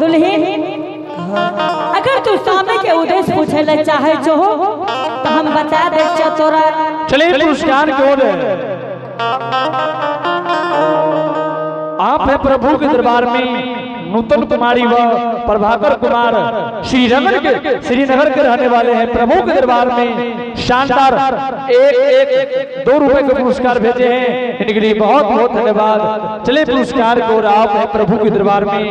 दुल्हीन, अगर तू स्वामी के उद्देश्य पूछे ले चाहे छो तो हम बता दे छो तोरा। चलिए पुरस्कार की ओर आप है प्रभु के दरबार में नूतन कुमारी व प्रभाकर कुमार श्रीनगर के रहने वाले हैं। प्रभु के दरबार में शानदार 1-1 2 रुपए के पुरस्कार भेजे हैं, इनके लिए बहुत बहुत धन्यवाद। चलिए पुरस्कार को आप है प्रभु के दरबार में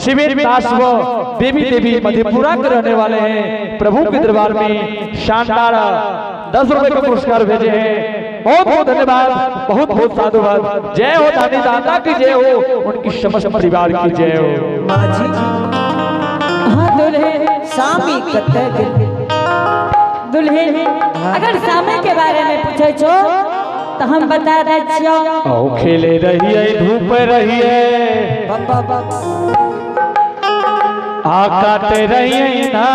शिविर दास व देवी देवी मधेपुरा के रहने वाले हैं। प्रभु के दरबार में शानदार 10 रुपए का पुरस्कार भेजे हैं, बहुत बहुत धन्यवाद, बहुत बहुत साधुवाद। जय हो दानी दादा की जय हो, उनकी समस्त परिवार की जय हो। माझी हाँ दुल्हन सामी कते गेल। दुल्हन, अगर सामी के बारे में पूछे छो तो हम बता दे छियो। आओ खेले रहिए धूप रहिए बाबा बाबा आ काटे रहिए ना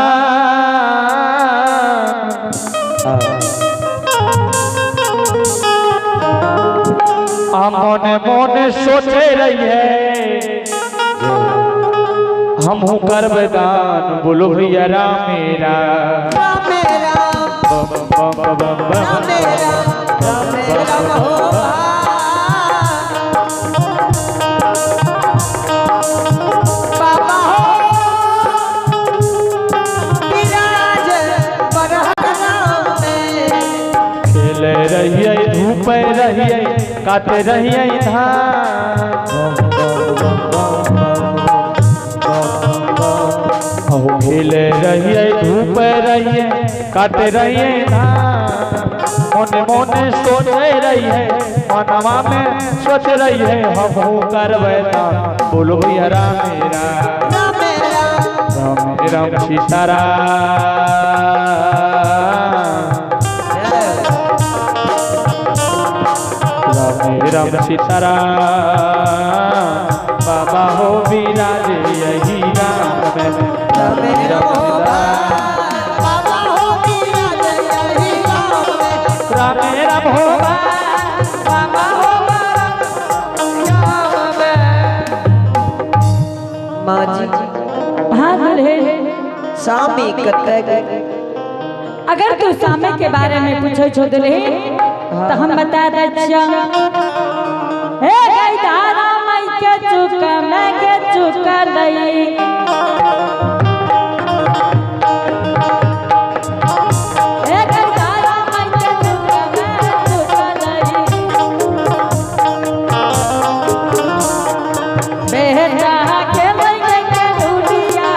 आ मोने मोने सोचे रहिए हम करब दान। बोलो भैया राम राम राम राम राम राम राम हो बाबा हो विराज बरहत राम में। खेले रहिए धूप रहिए काटे रहिए धान। खेले रहिए धूप रहिए काटे रहिए धान। मोने मोने सोचे रहिए मनवा में सोच रहिए हम करबै दान। बोलो भैया राम राम राम राम राम राम सीताराम राम राम सीताराम बाबा हो विराज यही राम में। राम राम हो बाबा हो विराज यही राम में। राम राम हो बाबा हो राम में। माँ जी हाँ दुल्हन, सामी कते गेल। अगर तू सामी के बारे में पूछे छो दुल्हन तो हम बता दे छियो। हे गई धारा मई के चुका मैं के चुका लई। हे गई धारा मई के चुका मैं चुका लई। बेटा के लई के दुनिया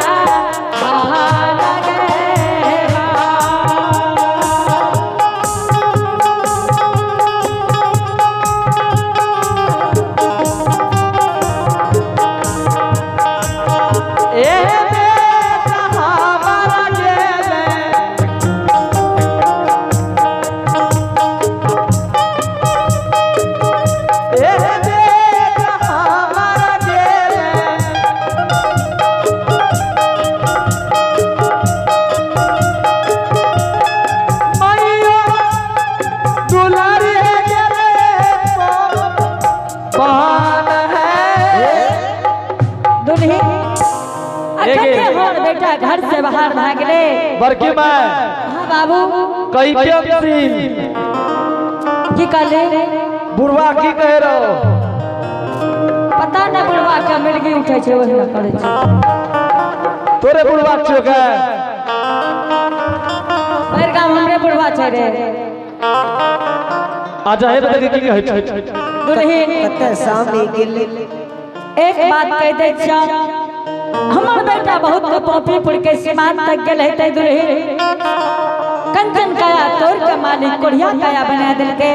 बाहर गए। ए बेटा हमारा गेले ए बेटा हमारा गेले मैया दुलारी गेले बहन है। दुल्ही अखन होर बेटा घर से बाहर भागले। बड़की माय हाँ बाबू कई के सीन की कहले? बुढ़वा की कह रहो? पता न बुढ़वा के मिर्गी उठे छे ओहिना करे छे। तोरे बुढ़वा छो के भरि गाँव हमरे बुढ़वा छे रे। आजा हे बता की कहै छै। दुल्हीन कते सामी गेल। एक बात कह दे छियो, हमर बेटा बहुत पॉपीपुर के सीमान तक गेल हेतै दुल्हीन। कंचन काया तोड़ के मालिक कोढ़िया काया बना देलकै।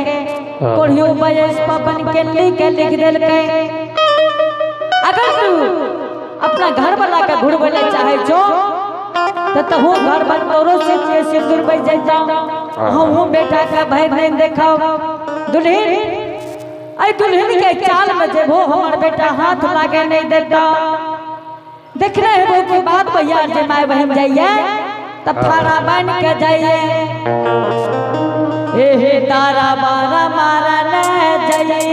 कोढ़ियो बयस पवन के लिख के लिख देलकै। अगर तू अपना घर वाला के घुरबै ले चाहे छो तो तहु घर पर तोरो से के सिंदूर बच जैतौ, हमहूँ बेटा का भय नहीं देखाओ। दुल्हीन ऐ दुल्हन के चाल में जेबो हमर बेटा हाथ लागे नहीं देता। देखने हेबो कि बात भैया जे my बहन जाइए तब फाड़ा बन के जाइए। हे हे तारा बारा मारा न जाइए।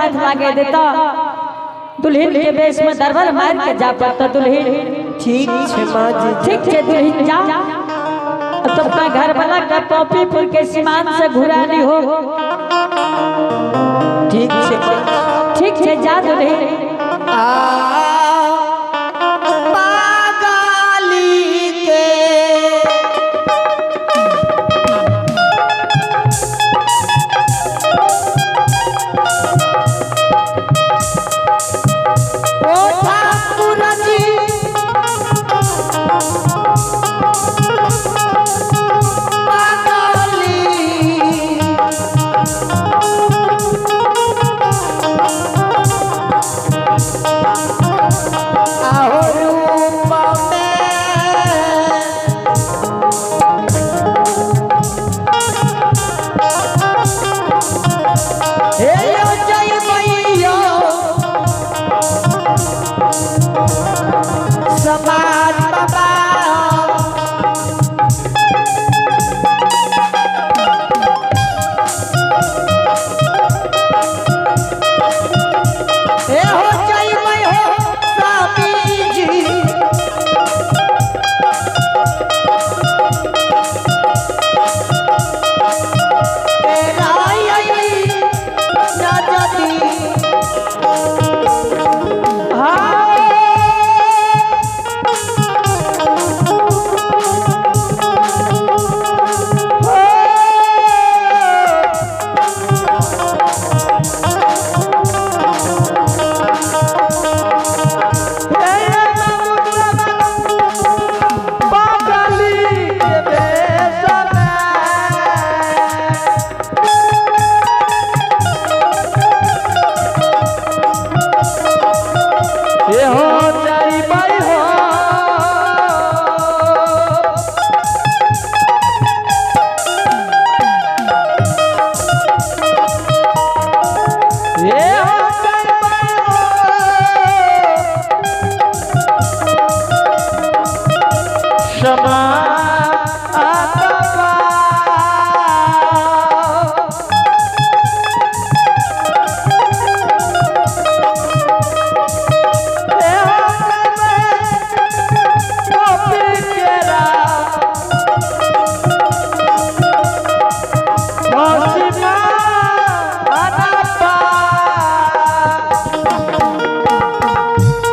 हाथ लागे देता। दुल्हन के बेस में दरबार मार के जा पड़ता दुल्हन। ठीक छे माँ जी। ठीक छे दुल्हन जा। तो अपना घर वाला का पॉपीपुर के सीमान से घुरा ली हो। ठीक छे। ठीक छे जा दुल्हन। पागली के ओ ठाकुर जी पागली आहो रूप में हे यो जय मैया समाज बाबा हे हो जय मैं हो स्वामी जी तेरा आई ना जदी ये हो चारी बाई हो। ये हो चारी बाई हो। क्षमा आतपा।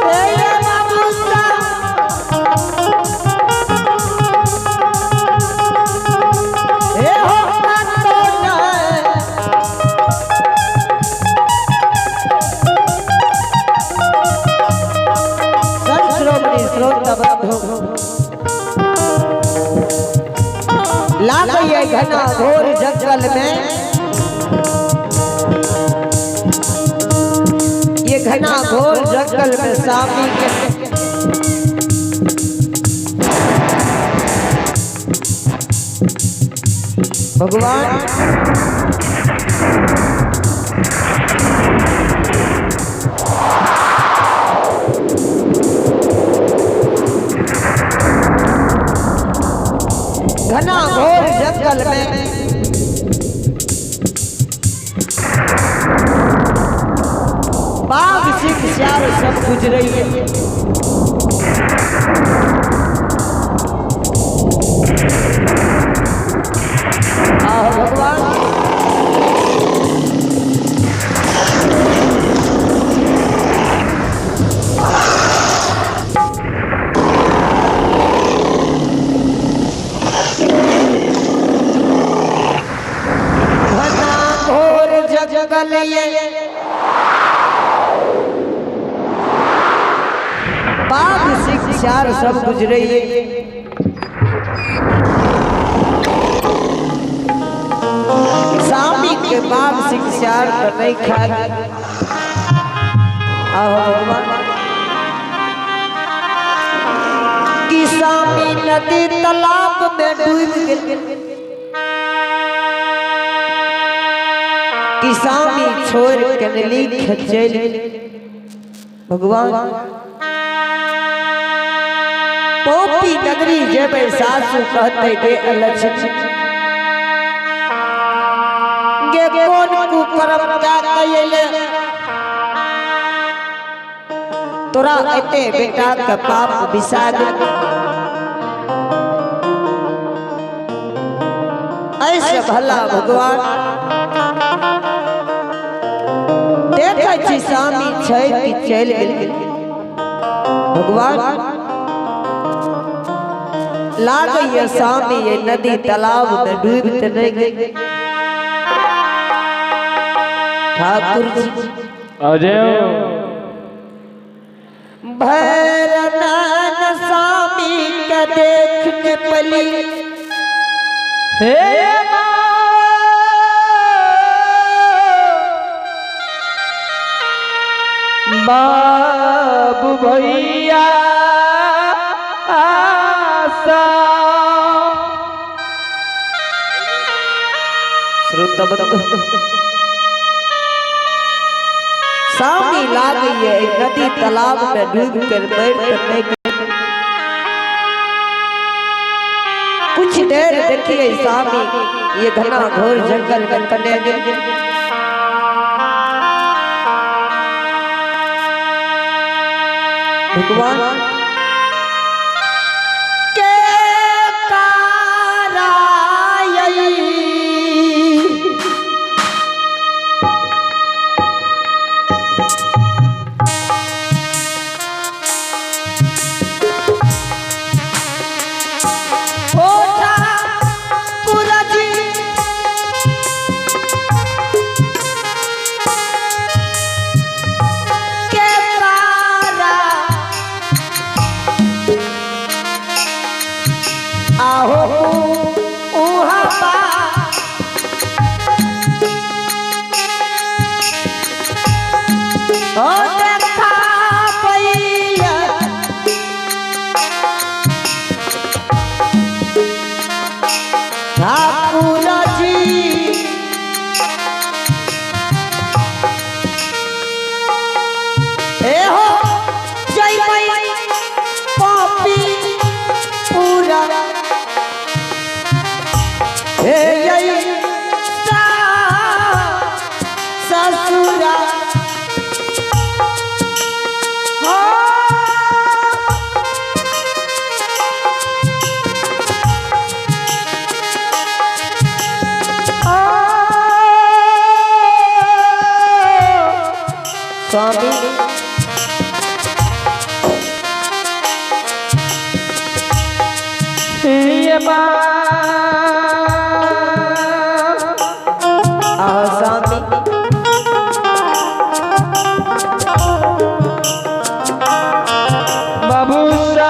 हे बाबू सा हे हो तो न संत श्रोमणी श्रोता बंधु लागैये घना घोर जंगल में, ये घना घोर जंगल में सामी के भगवान घना घोर जंगल में बाघ सिंह श्यार सब गुजरई है। आहो भगवान घना घोर जंगल ये बाघ सिंह श्यार सब गुजरई सामी के बाघ सिंह श्यार तो नहीं खा। आहो भगवान कि सामी नदी तालाब में डूब गेल, कि सामी छोड़ के नली खचल। भगवान पोपी नगरी जेबै सासू कहते गे अलक्ष्मी गे कोन कुकर्म क्या कइले। तोरा एते बेटा के पाप बिसा गेल। ऐसे भला भगवान देखै छी स्वामी छै कि चलि गेल। भगवान लागैया स्वामी ये नदी तालाब में डूबि तऽ नहि गेल। ठाकुर जी अजय भैरनान स्वामी के देखने पली। हे बाबू भैया आशा। श्रोता स्वामी लागैया नदी तालाब में डूब कर मर नहीं। कुछ देर देखिए स्वामी ये घना घोर जंगल में कने गेल। भगवान के कारायई ठाकुर जी ए हो जय मई पापी पूरा हे जय ससुरा। स्वामी स्वामी बाबूसा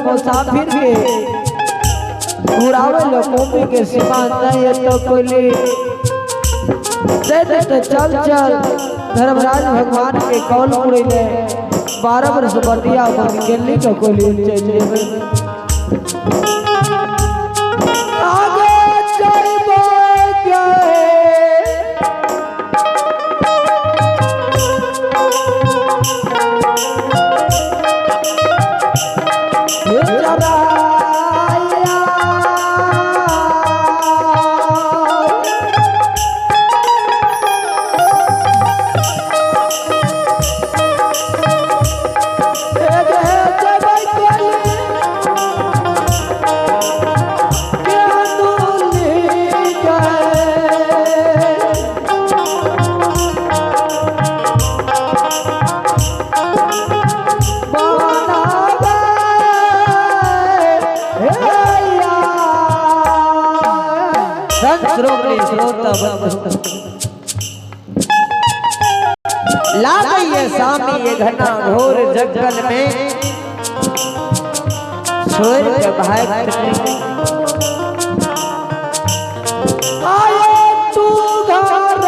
मुसाफिर के घुरावे लो कॉपी के सीमा नहीं है तो कोई दे दे तो चल चल। धर्मराज भगवान के कौल उड़े 12 वर्ष बतिया बन गेली तो कोई आगे चल गए। ला गई है सामी ये घना घोर जंगल में छोड़ के भाग आए तू घराल।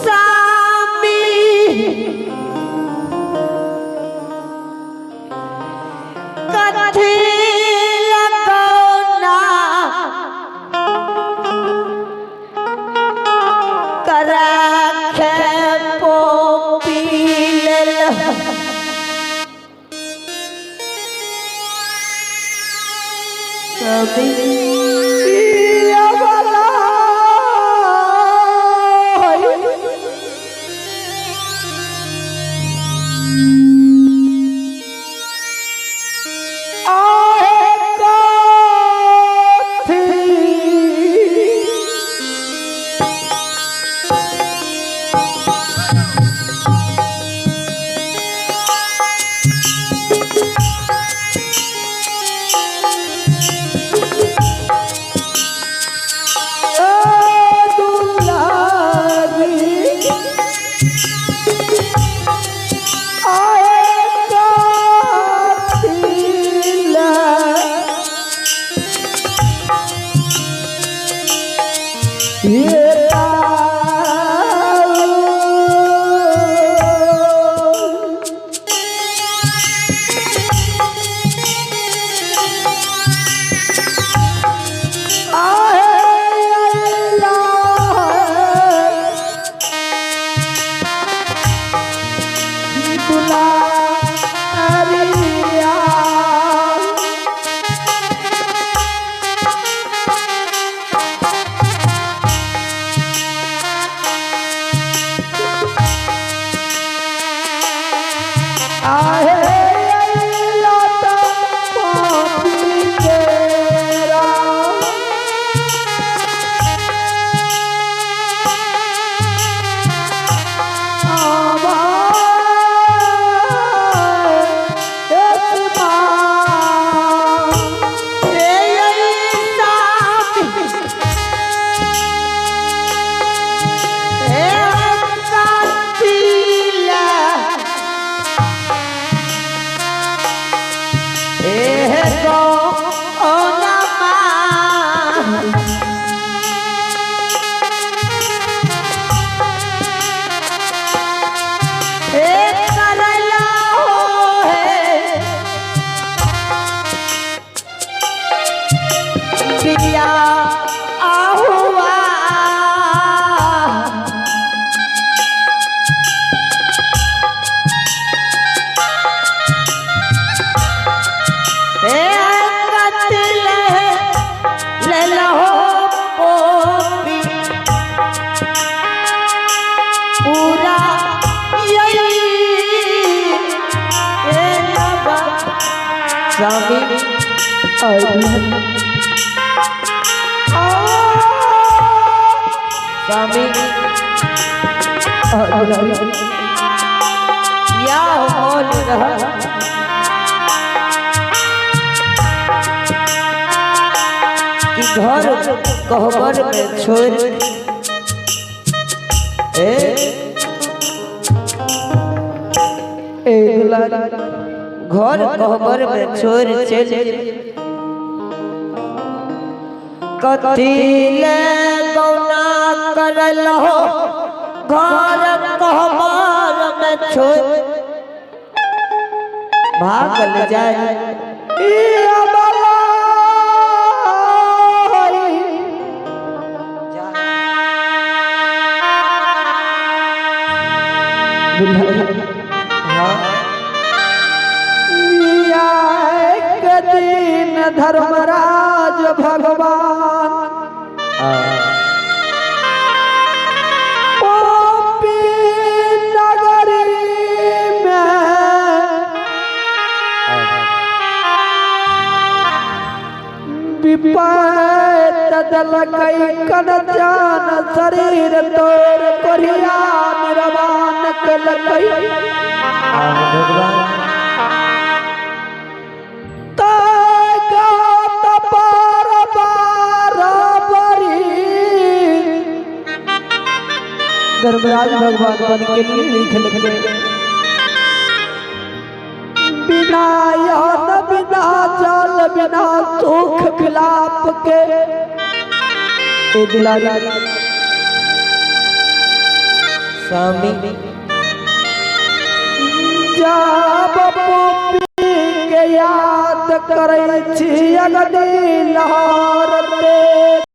स्वामी। स्वामी या मोन रह कि घर कहबर में छोड़ ए ए दुलारी घर कहबर में छोड़ चल कथी ले गौना करल हो घर कहबर में छोड़ भागल जाए ई अबलाई। मिया एक दिन धर्मराज भगवान पापी नगरी में विपत दलकई कनचान शरीर तोर कोरिया निरवान कलकई गात पार बाराबरी। धर्मराज भगवान बन के लिए लिख लिखे बिना याद बिना जल बिना सुख खिलाप के ए दुलारी स्वामी जाब पोपी के याद करै छी अगदी लहर ते।